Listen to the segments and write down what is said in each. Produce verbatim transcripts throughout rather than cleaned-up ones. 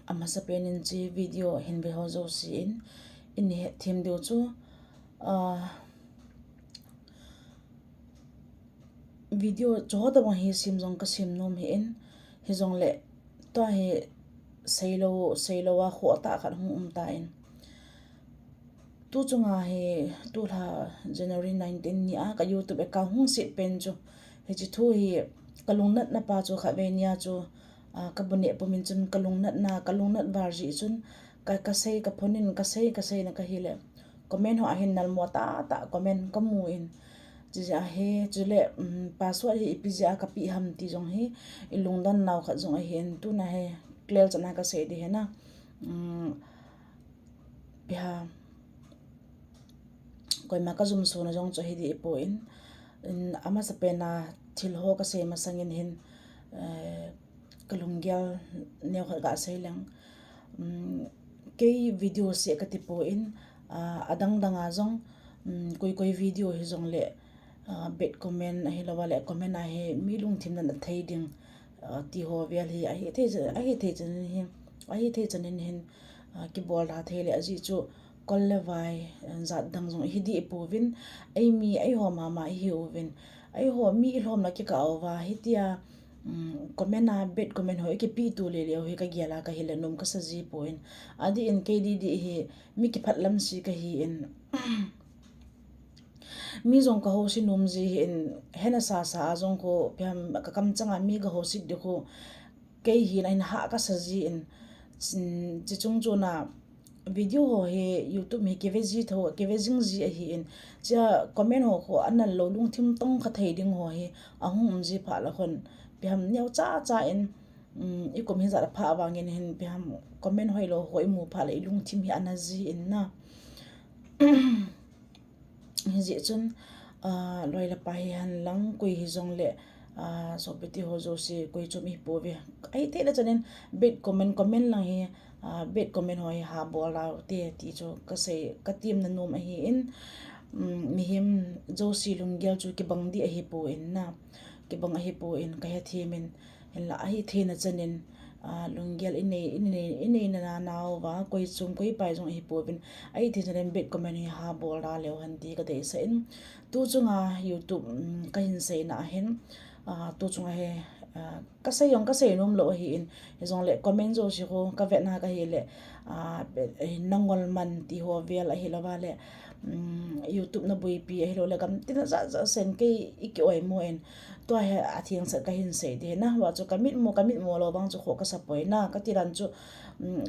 Amasapen in hiche video hin ve ho jousen, in hethem diu chu, ah, video chu hotabang hi sem jong kasem nom hih in, hijongle tua hi seilou, seilou a khoh tah khat hung um tan. Tu chunga hi, tulha January nineteen ni a ka YouTube account hung set pen chu, hiche thu hi kalungnatna pa chu khatvei nia chu, ah, kabu neh pumin chun kalungnatna, kalungnat val jeh chun ka, kasei, kaphone in, kasei, kaseina kahile comment ho ahin nalmo tahtah comment kamun. Chujeh a hi, chule, um, password hi ipi jeh a kapeh ham ti jong hi, ilungdon nau khat jong ahin, tuna hi clear chan a kasei ding ahi na. Um, ipi ham, koima kajumsona jong chu hiding ahipon, in, amasapen a thil ho kasei masangin hin, eh, kalunggel neo khat gasei leng. Um, kei video se kati pon, ah, adang dang a jong, um, koi koi video hijongle, ah, bad comment ahilouleh comment a hi mi lungthim nana thei ding, ah, ti ho vel hi ahithei, ahithei chan in hin, ahithei chan in hin, ah, kibol da thei le ajeh chu kol le vai, ah, jat dang jong hiding ahipouvin, eimi, eiho mama ihiuvin, eiho mi ilhomna kikah uva hitia, um, comment a bad comment ho ikipeh tu lele u hi kagel a kahile nom kasa ji pon. Adeh in kei didi hi mi kiphat lam si kahin, mi jong kahousi nom ji hin, hena sasa a jong khu, ipi ham, kakamchang a mi kahousi ding khu, kei hin ahin hah kasa jin, chin, chuche chung chuna video ho hi YouTube hi kive ji tho, kive jing ji ahin, chea comment ho khu anal lou lungthim tong kha thei ding ho hi ahung um ji phat le khun, ipi ham, neocha cha in, um, ikum hijat a pha vangin hin, ipi ham, comment hoilou ho imu phat le ilungthim hi ana jin na. Hijeh chun, ah, loi le pai hihen lang koi hijongle, ah, sopi teho jouse koi chom ihipouve. Ahithei le chan in bad comment, comment lang hi, ah, bad comment ho hi habol dau hite ti chu kasei, katemna nom ahin, um, mihem jouse lunggel chu kibang ding ahipon na, kibang ahipon kahethem in, hinla ahitheina chan in, ah, lunggel inei, inei, inei nana nauva, koi chom koi pai jong ihipouvin, ahithei chan in bad comment hi habol da leu hen ti kadeisah in, tu chunga YouTube, um, kahin seina ahin, ah, tu chunga hi, ah, kasei jong kasei nom lou ahin, hijongle comment jouse khu kavetna kahile, ah, eh, nangol man ti ho vel ahilouleh, um, YouTube naboipi ahilouleh, gamtina jat jat sen kei iki oimo in, tua hi atheng sah kahin sei ding ahi na, hua chu kamitmu, kamitmu lou vang chu khoh kasa poi na, kati dan chu, um,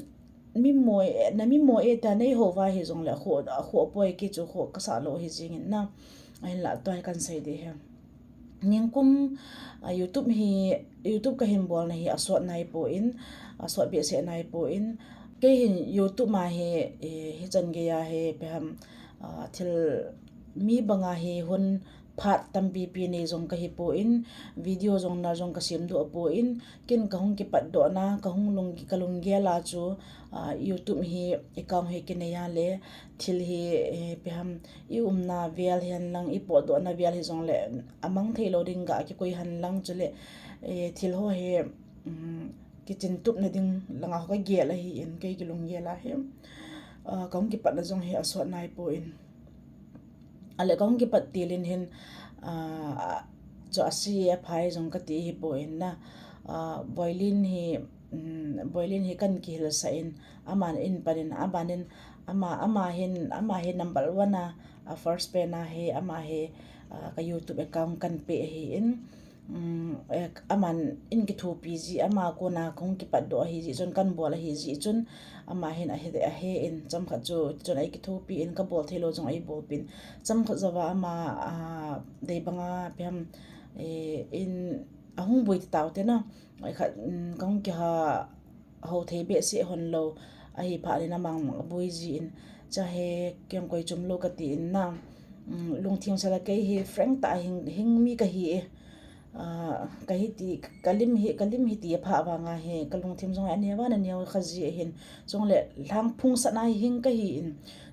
mitmu e, nami mu e tia neihou va hijongle khoh, khoh poi, kei chu khoh kasa lou ahi jing in na, ahinla tua hi kahin sei ding ahi. Ningkum, ah, YouTube hi, YouTube kahin bolna hi asot nai pon, asot behseh nai pon. Kei hin YouTube a hi, eh, hichan gei a hi, ipi ham, ah, thil mi banga hi hun phat tampi pi nei jong kahi pon, video jong nal jong kasem doh pon, ken kahung kipat dohna, kahung lung, kalunggel a chu, ah, YouTube hi account hi kinei a le, thil hi, eh, ipi ham, i umna vel hihen lang, i potdohna vel hijongle, amang thei lou ding ga kikoi hen lang chule, eh, thil ho hi, um, kichintupna ding langa ho kagel ahin, kei kilunggel a hi, ah, kahung kipatna jong hi asot nai pon. Ale kahung kipat til in hin, ah, chu ase aphai jong kati ahipon na, ah, Boilin hi, um, Boilin hi kahin kihilsah in, aman in panin, aban in, ama, ama hin, ama hi number one a, a first pen a hi, ama hi, ah, ka YouTube account kahin pe ahin, um, eh, aman in kithopi ji, ama kona kahung kipat doh ahi jeh chun, kahin bol ahi jeh chun, ama hin ahe, ahe in, chomkhat chu, chun ei kithopi in, kabol thei lou jong ei bolpin, chomkhat jouva ama, ah, dei banga, ipi ham, eh, in, ahung boi tau te na, ei khat, um, kahung kiha, hou thei behseh hon lou, ahi phat in amang mang aboi jin, cha he kei koi chom lou kati in na, um, lungthim sela kei hi frank tah hing, hing mi kahi e, ah, kahi ti, kalim hi, kalim hi ti apha vanga hi, kalungthim jong aneo va aneo kha ji ahin, chule lhang phung sahna hi hing kahi in,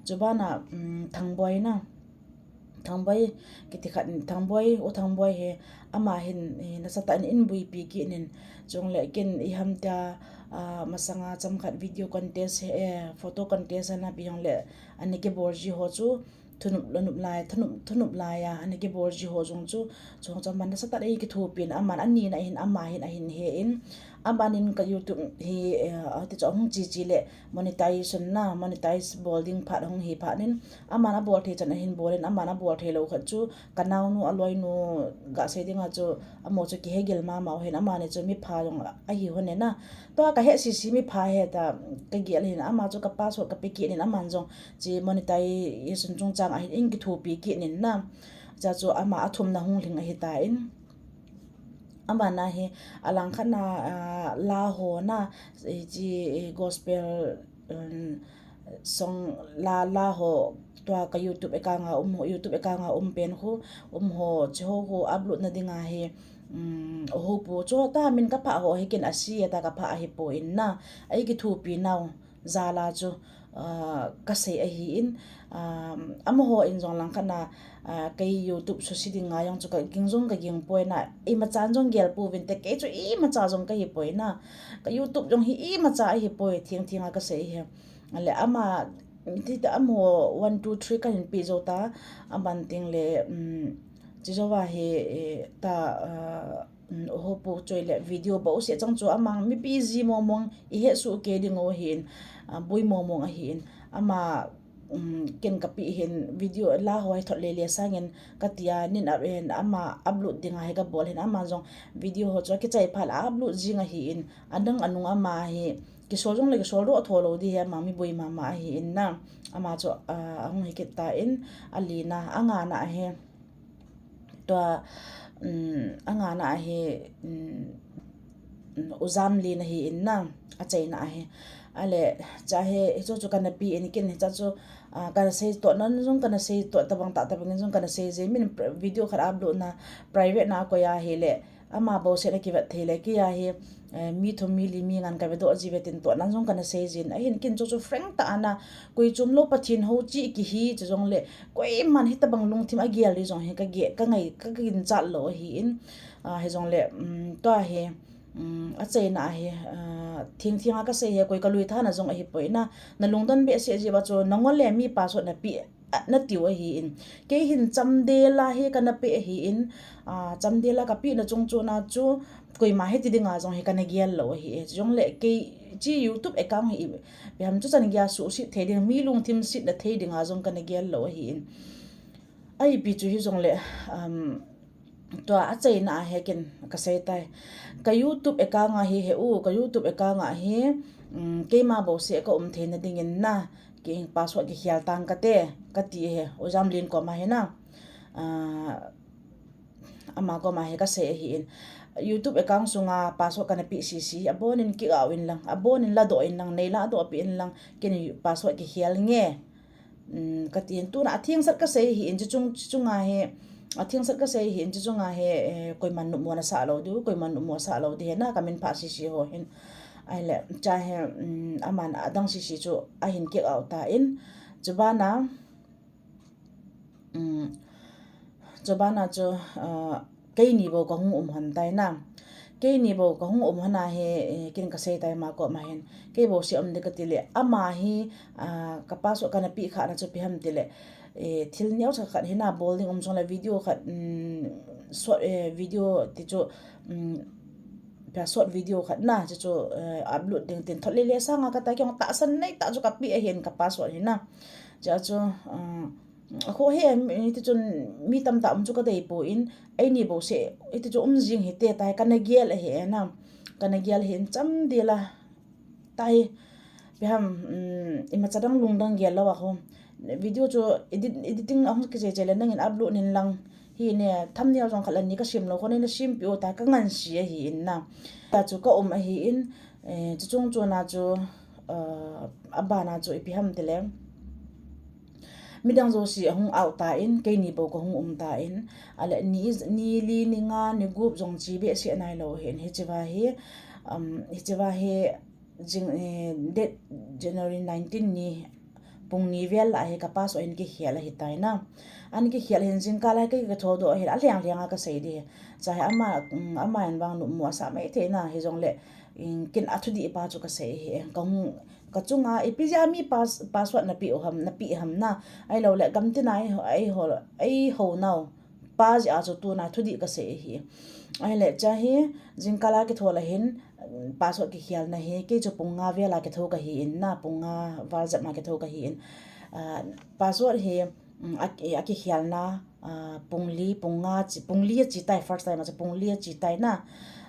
chubana, um, Thangboi na, Thangboi, kiti khat, Thangboi, U Thangboi hi, ama hin, eh, nasatah in eibuipi kit in, chule ken iham tia, ah, masanga chomkhat video contest, eh, photo contest ana pe jongle, ana kibol ji ho chu, thunop, anop lai, thunop, thunop lai a, ana kibol ji ho jong chu, chule chu aman nasatah in eikithopi in, aman anina hin, ama hin ahin he in, aman in ka YouTube hi, eh, ati chu ahung che che le, monetization na, monetize bol ding phat ahung hi phat in, aman abol thei chan ahin bol in, aman abol thei lou khat chu, ka naonu, aloinu, gasei dinga chu, amaho chu kihegel mama u hin, amani chu mipha jong ahi hon in na. Tua kahe sese mipha ahi ta, kagel hin, ama chu ka password kape kit in, aman jong, chi monetization chungchang ahin, eikithopi kit in na. Cha chu ama athumna hung lhing ahi tan. Aman ahi, alangkhat na, ah, la ho na, eh, chi, eh, gospel, um, song la, la ho, tua ka YouTube account a um ho, YouTube account a um pen ho, um ho, chi ho ho upload na dinga hi, um, ho pu, chu ta min kaphah ho hi ken ase ta kaphah ahipoi na, eikithopi nau jal a chu, ah, kasei ahin, ah, amaho in jong langkhat na, ah, kei YouTube suse dinga jong chu kaging jong kaging poi na, imacha jong gel pouvin te, kei chu imacha jong kahi poi na, ka YouTube jong hi imacha ahi poi, thengtheng a kasei hi. Ale ama, ti ta amaho one, two, three kahin pe jou ta, aban teng le, um, chi jou va hi, eh, ta, ah, um, ho pu choi le video bou se chang chu amang mipi ji mong mong ihet soh kei ding u ahin, ah, boi mong mong ahin, ama, um, ken kape hin video la ho hi thot le le sangin katia nin up hin ama upload dinga hi kabol hin ama jong video ho chu akichai phat la upload jing ahin adang anung ama hi kisol jong le kisol doh tho lou di hi ama mi boi mama ahin na ama chu, ah, ahung hi kit tan alina angana ahi. Tua, um, angana ahi, um, um, U Jamlin ahin na, achaina ahi. Ale, cha hi, hichu chu kana pe in ken, hicha chu, ah, kana sei toh nan jong kana sei toh, tabang tah tabang in jong kana sei jin, min pri-, video khat upload na, private na akoi ahile, ama bou se na kivet thei le, kei a hi, eh, mi thum mi li mi ngan kave doh ji ve tin toh nan jong kana sei jin. Ahin ken chu chu frank tah ana, koi chom lou Pathen hou chi kihi chu jong le, koiman hitabang lungthim agel di jong hi kage, kangai, kaginchat lou ahin, ah, hijong le, um, tua hi, um, achaina ahi, ah, thengtheng a kasei hi, koi kalui thana jong ahipoi na, nalungdon behseh jeh uva chu, nangol le mi password nape, ah, natiu ahin. Kei hin chamdel a hi kana pe ahin, ah, chamdel a kapeh na chung chu na chu, koima hiti dinga jong hi kana gel lou ahi. Jong le kei chi YouTube account hi, ipi ham chu chan gei a suhset thei ding, mi lungthim setna thei dinga jong kana gel lou ahin. Ahi pi chu hijong le, um, tua achaina ahi ken kasei tai. Ka YouTube account a hi he u, ka YouTube account a hi, um, keima bou se kaum theina dingin na, kei password kikhel tang kate, kati ahi, U Jamlin koma hi na. Ah, ama koma hi kasei ahin. YouTube account sunga password kana pe sese, abonin kiau in lang, abonin ladoh in lang, nei ladoh peh in lang, ken password kikhel nge. Um, kati in tuna athengsat kasei ahin, chuchung, chuchunga hi, athengsat kasei ahin, chuchunga hi, eh, koiman nopmo nasah lou diu, koiman nopmo asah lou di hi na, kamin phah sese ho hin. Ahile, cha hi, um, aman adang sese chu ahin kiau tan, chubana, um, chubana chu, ah, keini bou kahung um hon tai na. Keini bou kahung um hon ahi, eh, ken kasei tai ama koma hin. Kei bou se um ding kati le, ama hi, ah, ka password kana pe khana chu ipi ham ti le, eh, thil neocha khat hi na bol ding um jong le video khat, um, short, eh, video ti chu, um, ipi ham short video khat na, chu chu, eh, upload ding tin thot le le sanga kata kei jong tahsan nei tah chu kape ahin ka password hi na. Chu chu, um, Akho hi, hiti chun mi tamtah um chu kadei poi, eini bou se, hiti chu um jing hite, tia hi kana gel ahi na, kana gel ahin chamdel a, tia hi, ipi ham, um, imacha dang lungdon gel lou a ho. Video chu edit, editing ahung kichai chai le nangin upload nin lang, hi ne, thumbnail jong khat le ni kasem lou, kho nei nasem peh o tia hi kangansei ahin na. Tia chu kaum ahin, eh, chuchung chun a chu, uh, abana chu ipi ham ti le. Midang jouse ahung out tan, keini bou kahung um tan, ahile ni, ni li, ni nga, ni gup jong che behseh nailou ahin, hiche va hi, um, hiche va hi, jing, eh, date January nineteen ni, pung ni vel lah hi ka password hin kikhel ahi tai na. An kikhel hin jingkah lai ka kithodoh ahi, alheng lheng a kasei ding ahi. Cha hi ama, um, ama in vang nopmo asa mai thei na, hijongle, um, ken athudih pa chu kasei ahi. Ka hung, ka chunga, ipi jeh a mi pass-, password napeh u ham, napeh ham na. Ahilou le, gamtina ei ho, ei ho, ei ho nau pa jeh a chu tuna thudih kasei ahi. Ahile, cha hi, jingkah a kitho lah hin, password kikhelna hi, kei chu pung nga vel a kitho kahi in na, pung nga val jep ma kitho kahi in. Ah, password hi, um, a, a kikhelna, ah, pung li, pung nga chi, pung li achi tai first time a chu pung li achi tai na.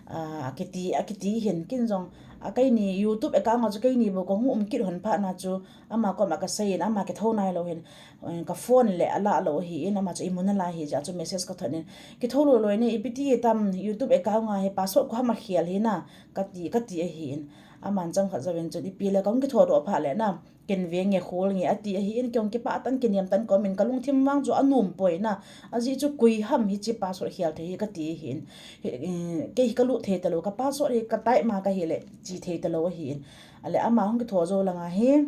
Ah, akiti, akiti hin ken jong, a keini YouTube account a chu keini bou ka hung um kit hon phat na chu, ama koma kasei in, ama kitho nailou hin, eh, ka phone le alah lou ahi in, ama chu imu nalai ahi jeh a chu message kathot in, kitho lou lou in, ipi ti tam YouTube account a hi password koi ham akhel hi na, kati, kati ahi in. Aman chomkhat jouvin chun, ipi le ka hung kithodoh phat le na, ken ve nge khol nge ati ahi in, kei jong kipah tan, kiniam tan, komin ka lungthim vang chu anom poi na, ajeh chu koi ham hiche password khel thei hi kati ahi in. Hi, eh, kei hi kalut thei talou, ka password hi ka type ma kahi le, che thei talou ahi in. Ale ama hung kitho jou lang a hi,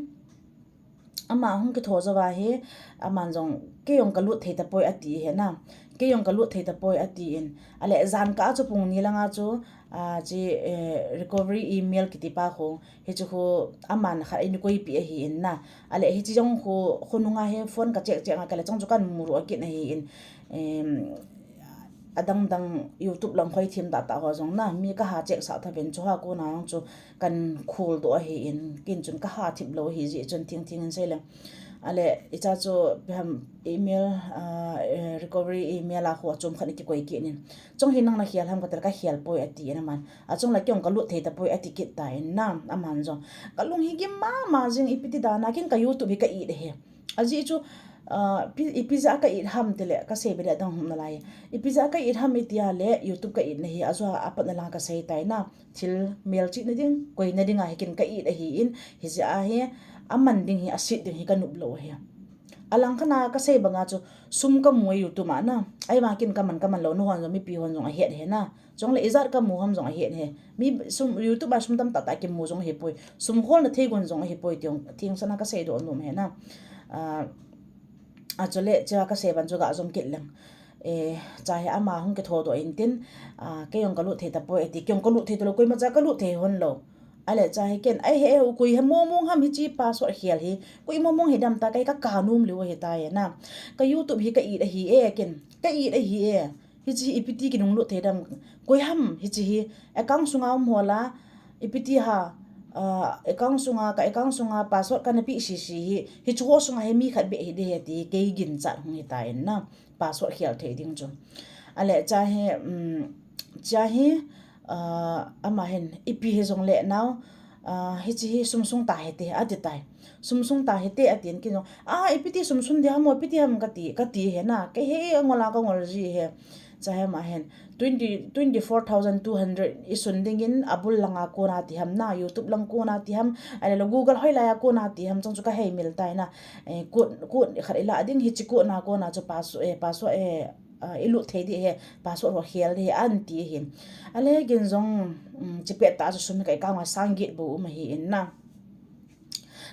ama hung kitho jou va hi, aman jong, kei jong kalut thei tapoi ati ahi na. Kei jong kalut thei tapoi ati in. Ale jan kah a chu pung ni lang a chu, ah, che, eh, recovery email kiti pa khu, hiche khu aman khat eina koipeh ahi in na. Ale hiche jong khu, khonung a hi phone ka check check a kale chang chu kan mu ru akit ahi in. Em, adang dang YouTube lang khoi thim tah tah ho jong na, mi kaha check sah tha ven chu ha kona jong chu kan khol doh ahi in, ken chun kaha thip lou ahi jeh chun thing thing in sei leng. Ale, icha chu, ipi ham, email, ah, eh, recovery email a khu achom khat in kikoi kit in. Chong hi nang nakhel ham kati le kakhel poi ati in aman. Achung le kei jong kalut thei tapoi ati kit ta in na, aman jong. Ka lung hi gim mama jing ipi ti dan a ken ka YouTube hi ka it ahi. Ajeh chu, ah, pi-, ipi jeh a ka it ham ti le, kasei be le adang hung nalai. Ipi jeh a ka it ham iti a le, YouTube ka itna hi, ajo a pat na lang kasei tai na. Thil melchihna ding, koina ding a hi ken ka it ahi in, hijeh a hi, aman ding hi, aset ding hi ka nop lou ahi. Alang khat na kasei bang a chu, sum kamu e YouTube a na. Ahivang ken kaman, kaman lou, nahon jong, mipi hon jong ahet ahi na. Chule ijat kamu ham jong ahet ahi. Mi sum, YouTube a sum tamtah tah kimu jong ahipoi. Sum holna thei gon jong ahipoi ti jong, thengsan a kasei doh nom ahi na. Ah, achule, chea kasei ban chu ga jom kit leng. Eh, cha hi ama hung kithodoh in tin, ah, kei jong kalut thei tapoi ati, kei jong kalut thei talou, koima cha kalut thei hon lou. Ale cha hi ken, ai he, u koi hi momong ham hiche password khel hi, koi momong hi dam ta, kei ka kanom lou ahi tai na. Ka YouTube hi ka it ahi e, ken, ka it ahi e. Hiche hi ipi ti kinunglut thei dam, koi ham hiche hi, account sunga um ho la, ipi ti ha, ah, account sunga, ka account sunga password kana peh sese hi, hiche ho sunga hi mi khat beh hi ding ahi ti, kei ginchat hung hi tai na. Password khel thei ding chu. Ale cha hi, um, cha hi, ah, ama hin, ipi hijongle nao, ah, hiche hi sum sung ta hite, ati tai. Sum sung ta hite, ati in ken jong. Ah, ipi ti sum sung ding ham o, ipi ti ham kati, kati ahi na. Kei hi angol a kangol ji ahi. Cha hi ama hin. Twenty, twenty-four thousand two hundred isun ding in abul lang a kona ti ham na, YouTube lang kona ti ham, ahilou Google hoilai a kona ti ham, chang chu kahei mil tai na. Eh, code, code khat ilah ding hiche code na kona chu pass-, eh, password, eh, ah, ilut thei ding ahi, password ho khel ding ahi, anti ahi. Ale ken jong, um, chepet tah chu sum hi ka account a sang get bou um ahi in na.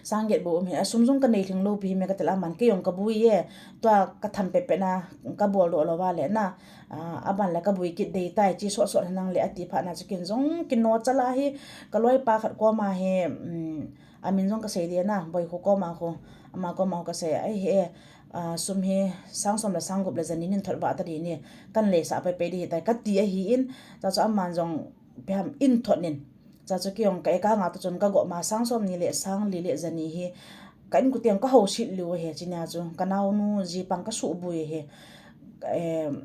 Sang get bou um ahi, asum jong kanei lhing lou pi hi me kati le aman kei jong kaboi e, tua katham pet pet na, kabol doh lou va le na, ah, aban le kaboi kit dei tai, che sot sot hinang le ati phat na chu ken jong kino chala hi, kaloipa khat koma hi, um, amin jong kasei ding na, Boikho koma khu, ama koma khu kasei, ai he, ah, sum hi sang som le sang gup le jani nin thot vah ta ding in, kan leisah pai pai ding ahi tai, kati ahi in, cha chu aman jong ipi ham in thot nin. Cha chu kei jong ka account a toh chun kagot ma sang som ni le sang li le jani hi ka inkote jong kahouset lou ahi, chunia chu kanaonu jipang kasuboi ahi. Em,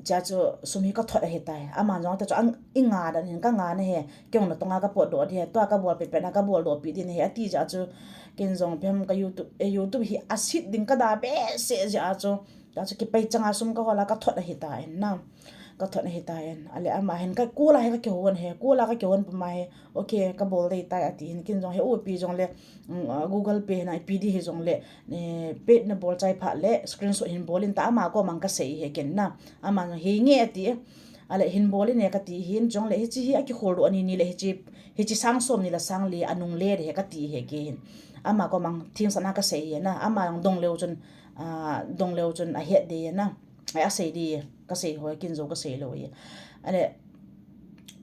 cha chu sum hi kathot ahi tai. Aman jong ta chu ang, inga dan hin kanga na ahi. Kei jong natong a kapotdoh ding ahi. Tua kabol pet pet na kabol doh pi ding ahi. Ati jeh a chu ken jong ipi ham ka YouTube, eh, YouTube hi aset ding kada behseh jeh a chu. Cha chu kipai chang a sum kahol a kathot ahi tai na. Kathot ahi tai. Ale ama hin ka call a hi kakihon ahi. Call a kakihon puma hi. Okay, kabol dei tai ati hin ken jong hi, o ipi jongle, mm, ah, Google Pay na ipi ding hijongle, eh, pay nabol chai phat le, screenshot hin bol in ta ama koma kasei ahi ken na. Aman jong henge ati. Ale hin bol in e kati hin, chule hiche hi akikhol doh ani ni le hiche, hiche sang som ni le sang li anung le de he kati he kei hin. Ama koma themsahna kasei hi na, ama jong dong leu chun, ah, dong leu chun ahet de na. Ai asei de, kasei ho, kin jong kasei lou e. Ale,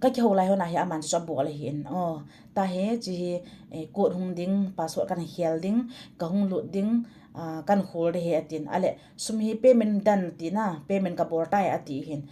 kakihou lai hon a hi aman chu abol ahin. O, tahi, hiche hi, eh, code hung ding, password kahin khel ding, kahung lut ding, ah, kahin khol de he atin. Ale, sum hi payment done ati na, payment kabol tai ati hin.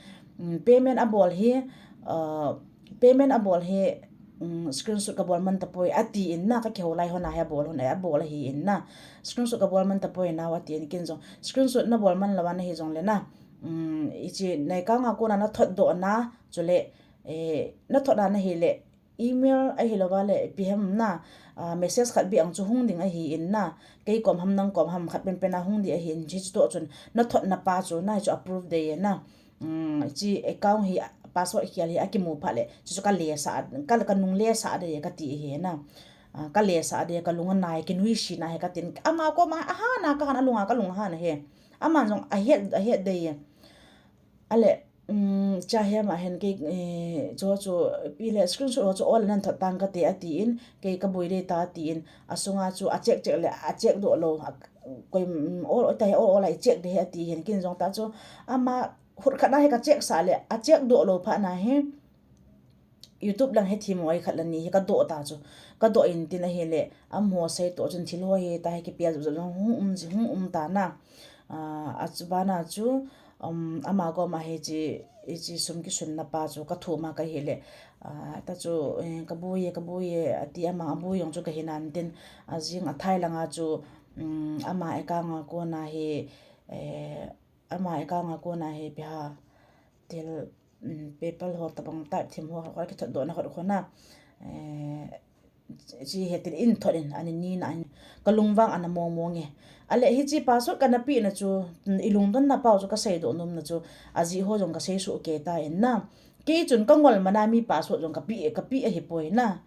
Mm, payment abol hi, ah, payment abol hi, mm, screenshot kabol man tapoi ati in na, kakihou lai hon a hi abol hon, eh, abol ahin na. Screenshot kabol man tapoi nao ati in kin jong. Screenshot nabol man lou a nahi jongle na. Mm, hiche na account a kona nathot doh na, chule, eh, nathot na nahi le, email ahilouva le, ipi ham na, ah, message khat beh ang chu hung ding ahin na, kei kom ham nang kom ham khat penpen a hung ding ahin, hiche toh chun, nathot na pa chu, na hichu approve de na, um, hiche account hi, password khel hi akimu phat le, hichu kale sah, ka, kanung le sah de kati hi na, ah, kale sah de, kalung anai, kinuisat na hi katin, ama koma, aha na kahan alung a, kalung ahan he, aman jong ahet, ahet de. Ale, um, cha hi ama hin kei, eh, chu, chu, ipi le screenshot ho chu ol a nathot tang kate ati in, kei kaboi de ta ati in, asunga chu acheck check le, acheck doh lou, a, koi, um, ol, ol ta hi ol, ol a icheck de he ati hin kin jong ta chu, ama hut khat na hi kacheck sah le, acheck doh lou phat na hi, YouTube lang hethem ho khat le ni hi kadoh ta chu. Kadoh in tin ahile, amaho sei toh chun thil ho hi tahi kipia jop jop jong hung um ji, hung um ta na. Ah, achu bana chu, um, ama koma hiche, hiche sum kisun na pa chu kathum a kahile. Ah, ta chu, eh, kaboi e, kaboi e, ati ama aboi jong chu kahin an tin. Ajing athai langa chu, um, ama account a kona hi, eh, ama account a kona hi ipi ham, thil, um, PayPal ho tabang type them ho, ho kithot doh na ho, ho na. Eh, hiche hi tin in thot in, ani ni na in. Kalung vang ana mong mong e. Ale hiche password kana pe na chu, um, ilungdon na pau chu kasei doh nom na chu, ajeh ho jong kasei soh kei ta in na. Kei chun kangol man a mi password jong kape, kape ahipoi na.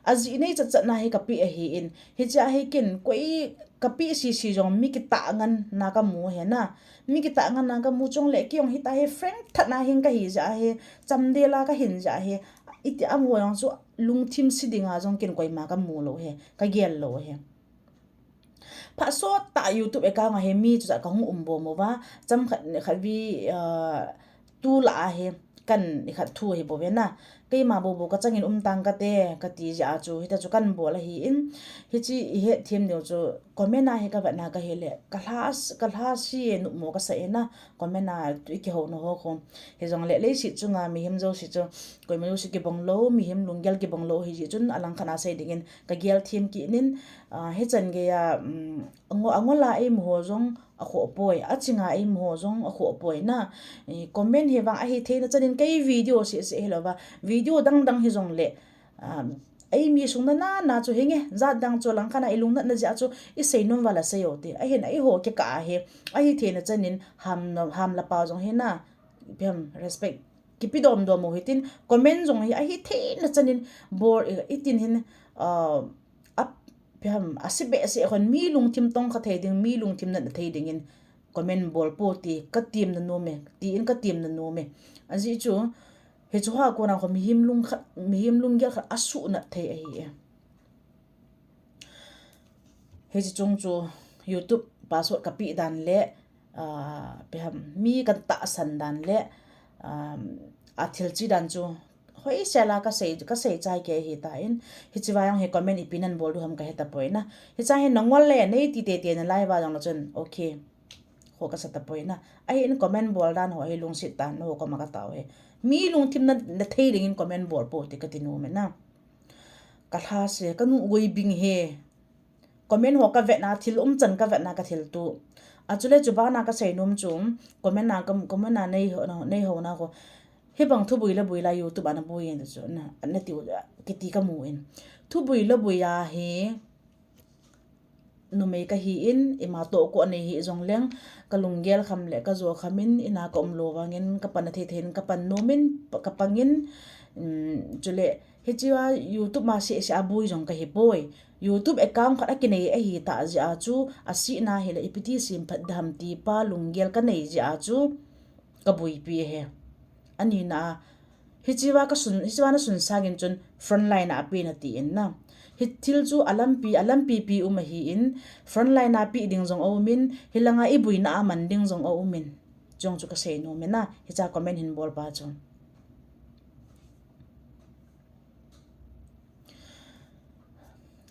Ajeh nei chat chat na hi kape ahin. Hiche a hi kin koi kape sese jong mi kitah ngan na kamu he na. Mi kitah ngan na kamu chule kei jong hita hi frank that na hin kahi jeh a hi. Chamdel a kahin jeh a hi. Iti amaho jong chu lungthim se ding a jong kin koima kamu lou he. Kagel lou he. Phat sot tah YouTube account a hi mi chu ja kahung um bom uva, cham khat, khat vi, ah, tu lah a hi kan ikhat thu hi bou ve na. Keima bou bou kachangin um tang kate, kati jeh a chu, hita chu kan bol ahin, hiche ihet them diu chu, comment a hi kavet na kahile, kalha, kalha se numo kasa e na, comment a ikihou na ho khu. Hijongle leiset chunga mihem jouse chu, koima jouse kibang lou, mihem lunggel kibang lou hi jeh chun, alang khat a sei dingin, kagel them kit in, ah, hichan geiya, um, angol, angol a eimu ho jong akhoh poi, aching a eimu ho jong akhoh poi na. Eh, comment hi vang ahi theina chanin kei video seh seh hilouva, video dang dang hijongle, um, eimi sung na na na chu hinge, jat dang chu lang khat a ilungnatna jeh a chu isei nom val a sei u te. Ahin eiho kikah a hi, ahi theina chanin ham, ham la pa jong hi na, ipi ham respect kipe dom dom u hitin, comment jong hi ahi theina chanin bol, itin hin, ah, a, ipi ham, ase behseh khon mi lungthim tong kha thei ding, mi lungthim natna thei dingin comment bol pou ti katem na nom e, tin katem na nom e. Ajeh chu, hichu a kona khu mihem lung khat, mihem lunggel khat asuhnat thei ahi e. Hiche chung chu YouTube password kapeh dan le, ah, ipi ham, mi kan tahsan dan le, um, athil che dan chu hoisel a kasei, kasei chai kei ahitan, hiche va jong hi comment ipi nan bol diu ham kahe tapoi na. Hiche hi nangol le nei ti tei tei nalai va jong le chun, okay. Ho kasa tapoi na. Ahin comment bol dan ho hi lungset tan ho koma katao hi. Mi lungthim na, na thei dingin comment bol pou ti kati nom e na. Kalha se, kanuh goi bing he. Comment ho kavet na, thil umchan kavet na kathil tu. Achule chu bana kasei nom chu, comment a ka, comment a nei ho na, nei ho na ho. Hibang thuboi le boi la YouTube a naboi in chu na, natiu kiti kamu in. Thuboi le boi a hi, numei kahin, ima tohkoh nei hijongleng, kalunggel kham le kajo kham in, ina kaum lou vangin, kapan athei thei in, kapan nom in, pa, kapang in, um, chule, hiche a YouTube a seh seh a boi jong kahi poi. YouTube account khat akinei ahitah jeh a chu, asena hile ipi ti sem phat ding ham ti pa lunggel kanei jeh a chu, kaboipi ahi. Anina a, hichea ka sun, hichea na sun sangin chun frontline a pen ati in na. Hi thil chu alampi, alampi pi um ahi in, frontline a pi ding jong aum in, hilanga i buina a man ding jong aum in. Chong chu ka sei nom e na, hicha comment hin bol pa chu.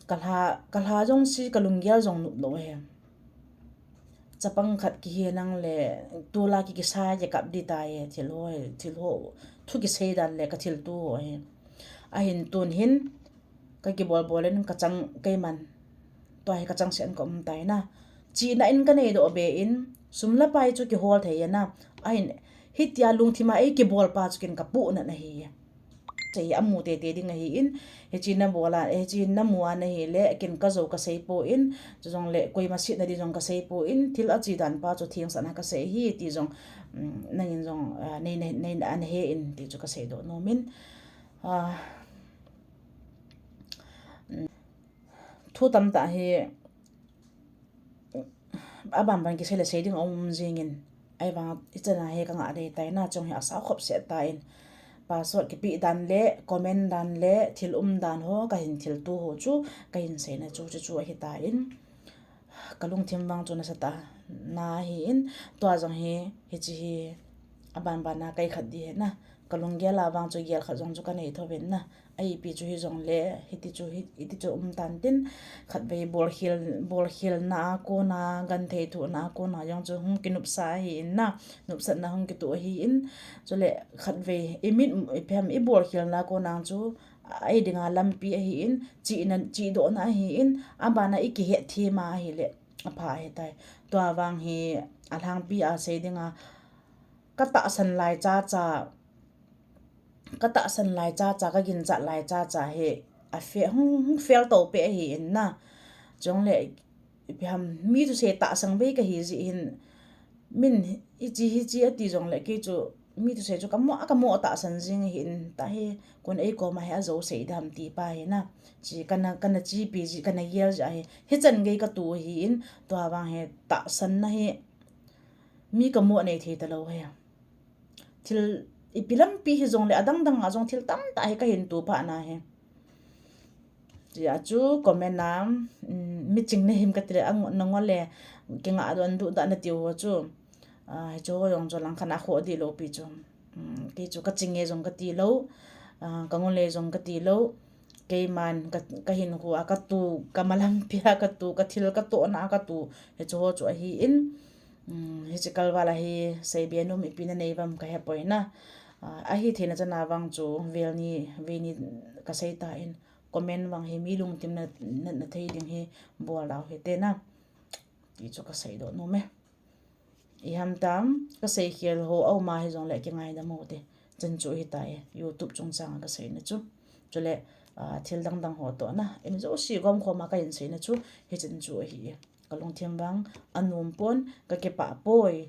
Ka lha, ka lha jong si ka lunggel jong nup lo he. Chapang khat kihi nang le, tula ki kisai le kap di ta e, thil ho, thil ho, thu kisei dan le ka thil tu ho he. Ahin tun hin, ka kibol bol in ka chang kei man. Tua hi ka chang sen ka um tai na. Chihna in ka nei do be in, sum la pai chu kihol thei na. Ahin, hitia lungthim a ei kibol pa chu kin ka pu na na hi. Sei amu te te ding ahi in, hichi na bola, hichi na mu a na hi le, kin ka zo ka sei po in, chu jong le, koima si na di jong ka sei po in, thil a chi dan pa chu thing sa na ka sei hi, ti jong, um, nangin jong, ah, nei, nei, nei, an he in, ti chu ka sei do nom in. Ah, um, thu tam ta hi, aban ban kisei le sei ding um jing in. Ahivang i chana hi ka nga dei tai na chong hi asao khop se ta in. Password kipi dan le, comment dan le, thil um dan ho, ka hin thil tu ho chu, ka hin sei na chu, chu, chu ahi ta in. Ka lungthim vang chu na sa ta, na hi in, tua jong hi, hichi hi, aban ban na kai khat di he na. Ka lunggel a vang chu gel khat jong chu ka nei tho ve na. Ai pi chu hi jong le, hiti chu hi, hiti chu um tan tin, khat vei bol khel, bol khel na a kona, gan thei thu na a kona, jong chu hung kinupsa ahi in na, nupsat na hung kitu ahi in, chu le khat vei, i mit, i phem, i bol khel na a kona chu, ai dinga lampi ahi in, chi na, chi do na ahi in, abana i kihet thim a ahi le, apha ahi tai. Tua vang hi, alhangpi a sei dinga, ka tahsan lai cha cha, ka tahsan lai cha cha, ka ginchat lai cha cha hi a fe-, hung, hung fel to pe ahi in na. Chong le, ipi ham, mi thusei tahsan bei ka hi ji hin, min hichi, hichi ati jong le, kei chu, mi thusei chu ka mo, ka mo tahsan jing hi in, ta hi, kun ei koma hi a jo sei dam ti pa hi na. Chi ka na, ka na chi pi ji, ka na gel ji ahi. Hichan gei ka tu hi in, tua vang hi tahsan na hi, mi ka mo nei thei ta lo hi. Thil ipi lampi hi jong le adang dang a jong thil tam ta hi ka hin tu pha na hi. Chia chu comment a, um, mi ching na him ka ti le ang na ngol le kinga don du da na ti ho chu. Ah, hi chu ho jong chu lang khan a kho di lo pi chu. Um, kei chu ka ching e jong ka ti lo. Ah, ka ngol le jong ka ti lo. Keiman ka, ka hin hu a ka tu, ka malampi a ka tu, ka thil ka to na a ka tu. Hi chu ho chu ahi in. Um, hichi kal val a hi sei be nom ipi na nei vam ka he poi na. Ah, ahi thei na chana vang chu vel ni, ve ni ka sei ta in comment vang hi mi lungthim na, na, na thei ding hi bol dau hi te na. Ti chu ka sei do nom e. I ham tam ka sei khel ho a um a hi jong le ki ngai da mo te. Chan chu hi ta e. YouTube chung chang ka sei na chu. Chu le, ah, thil dang dang ho to na. Em jo si gom khom a ka in sei na chu. Hi chan chu ahi e. Ka lungthim vang a nom pon, ka kipah poi,